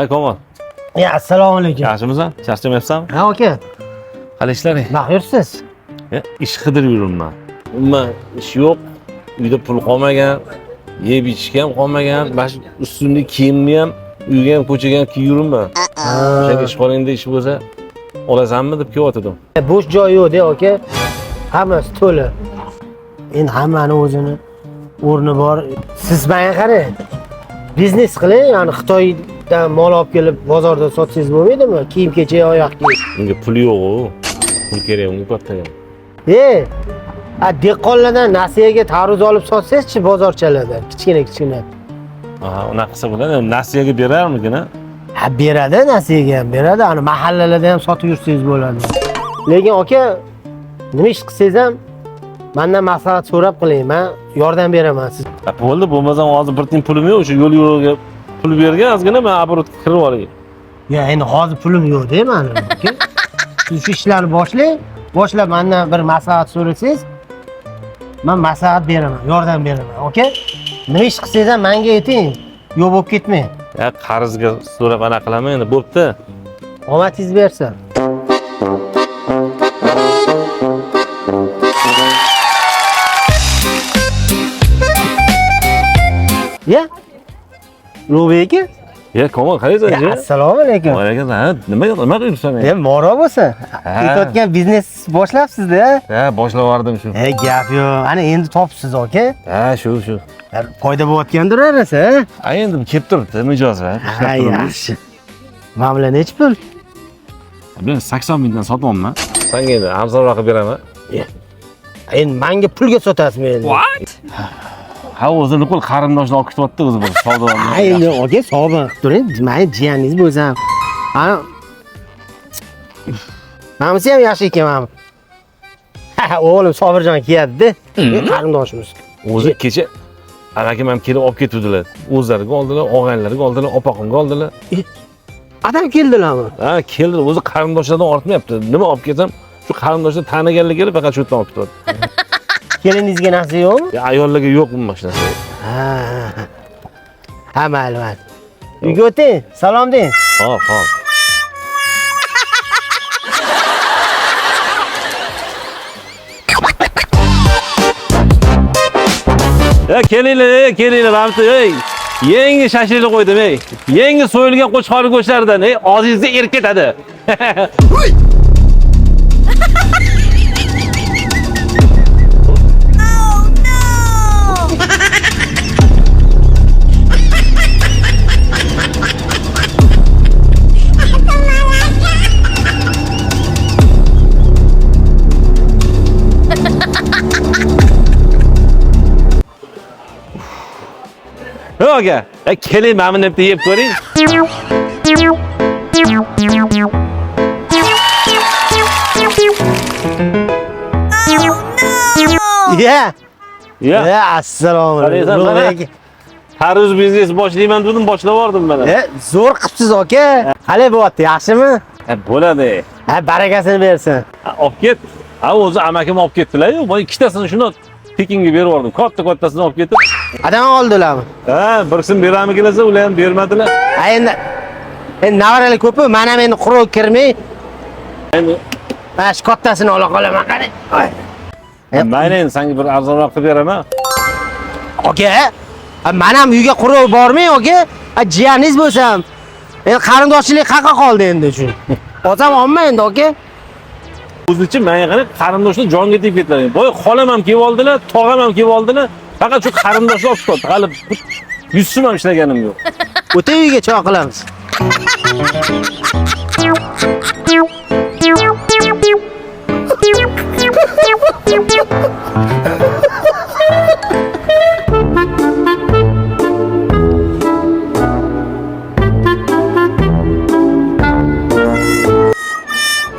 Ha, Komil. Ya, assalomu alaykum. Yaxshimisan? Charchamayapsanmi? Ha, aka. Qalay ishlaring? Nima yursiz? Ish qidirib yuribman. Umuman ish yo'q. Uyda pul qolmagan, yeb ichishga ham qolmagan. Mana shu ustimdagi kiyimni ham uyga ham ko'chaga ham kiyib yuribman. O'shaga ishxonangda ish bo'lsa olasanmi deb kelyotgandim. Bo'sh joy yo'q-da, aka. Hammasi to'la. Endi hammani o'zini o'rni bor. Siz menga qarang. Biznes qiling, ya'ni Xitoydan mol olib kelib bozorda sotsangiz bo'lmaydimi? Kiyim-kechak, oyoq kiyim. Unga pul yo'q-u. Pul kerak unga kattaga. A dehqonlardan nasiyaga tarvuz olib sotsangizchi bozorchalarda, kichkina-kichkina. Aha, unaqa qilsa bo'ladi. Nasiyaga berarmikin, a? Ha, beradi, nasiyaga ham beradi. Ani mahallalarda ham sotib yursangiz bo'ladi. Lekin aka, nima ish qilsangiz ham mendan maslahat so'rab qiling, men yordam beraman siz. Ha, bo'ldi, bo'lmasam hozir bir tiyin pulim yo'q, o'sha yo'l yo'lga pul bergan ozgina men оборотga kirib olay. Ya endi hozir pulim yo'q-da mani. Aka. Siz shu ishlarni boshlang, boshlab mendan bir maslahat so'rasangiz, men maslahat beraman, yordam beraman, aka. Nima ish qilsangiz ham menga ayting, yo'q bo'lib ketmang. Ya qarzga so'rab ana qilaman endi, bo'pti. Omadingiz bersin. Ya? Ulug'bek aka? Ya Komil, qalaysan? Ya, assalomu alaykum. Va alaykum assalom. Nima qilyapsan? Ya, moro bo'lsin. Ha. Aytayotgan biznes boshlabsiz-da? Ha, boshlab yubordim shu. E, gap yo'q. Ana endi topibsiz aka. Ha, shu. Ya, foyda bo'layotgandir arasa, ha? Ha, endi kelib turibdi mijoz va. Ha, yaxshi. Mana bular nechi pul? Men 80 mingdan sotyapman. Senga endi arzonroq qilib beraman. Endi menga pulga sotasizmi endi? What? Ha, o'zi nuqul qarindoshni olib ketyapti o'zi bir savdo. Ha, endi aka sovg'a qilib turing. Meni jiyaningiz bo'lsam. Ana Manisi ham yaxshi ekan mana. Ha, o'g'lim Sobirjon kiyadi-da. Qarindoshimiz. O'zi kecha amakim ham kelib olib ketuvdilar. O'zlariga oldilar, og'aynilariga oldilar, opaqimga oldilar. Adam keldilarmi? Ha, keldi. O'zi qarindoshlardan ortmayapti. Nima olib kelsam, shu qarindoshlar taniganlar kelib faqat shu yerdan olib ketyapti. Keliningizga narsa yo'qmi? Ya, ayollarga yo'q umuman shu narsa. Ha. Ha, mayli, mayli. Uyga o'ting, salom deng. Hop, hop. Ya kelinglar, ey, kelinglar, mana bu ey. Yangi shashlikni qo'ydim, ey. Yangi so'yilgan qo'chqor go'shtlaridan, ey, og'zingizda erib ketadi. Yo'q aka, ya keling, mana buni bitta yeb ko'ring. Ya. Ya, Ya, assalomu Qaraysan, alaykum. mana. Ulug'bek. tarvuz biznes boshlayman dedim, boshlab yubordim mana. E, zo'r qilibsiz aka. Qalay bo'lyapti, yaxshimi? Ha, bo'ladi. Ha, barakasini bersin. Ha, olib ket. Ha, o'zi amakim olib ketdilar-yu. Boya ikkitasini shuni tekinga berib yubordim. Katta-kattasini olib ketib. Adam oldilarmi? Ha, bir qism berami kelsa, ular ham bermadilar. Ha, endi endi nevaralar ko'pi, men ham endi quruq kirmay, Endi mana shu kattasini ola qolaman, qarang. Oy. mayli endi senga bir arzonroq qilib beraman. Aka, ha, men ham uyga quruq bormay, aka. Ha, jiyaningiz bo'lsam, endi qarindoshchilik qayerga qoldi endi shu? Olsam olma endi, aka. O'zicha menga qarang, qarindoshlar jonga tegib ketdilar. Boya xolam ham kelib oldilar, tog'am ham kelib oldilar. Faqat shu qarindoshlar olib ketdi. Hali 100 so'm ham ishlaganim yo'q. O'ta uyga choy qilamiz.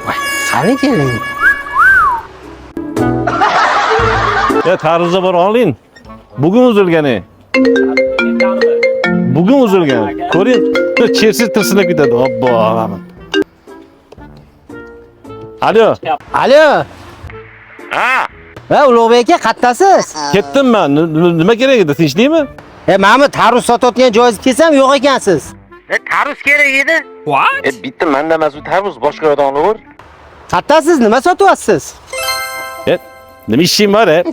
Voy, qani keling. Ya tarvuzga bor oling. Bugun uzilgan. Bugun uzilgan. Ko'ring, chersiz tirsinib ketadi. Obbo. Alo. Alo. Ha, Ha, Ulug'bek aka, qattasiz? ketdim men. Nima kerak edi? Tinchlikmi? E, mana bu tarvuz sotayotgan joyingizga kelsam yo'q ekansiz. Tarvuz kerak edi. E bitta manda emas u tarvuz, boshqa yoqdan olaver. Qayerdasiz? Nima sotyapsiz? E, nima ishing bor, e?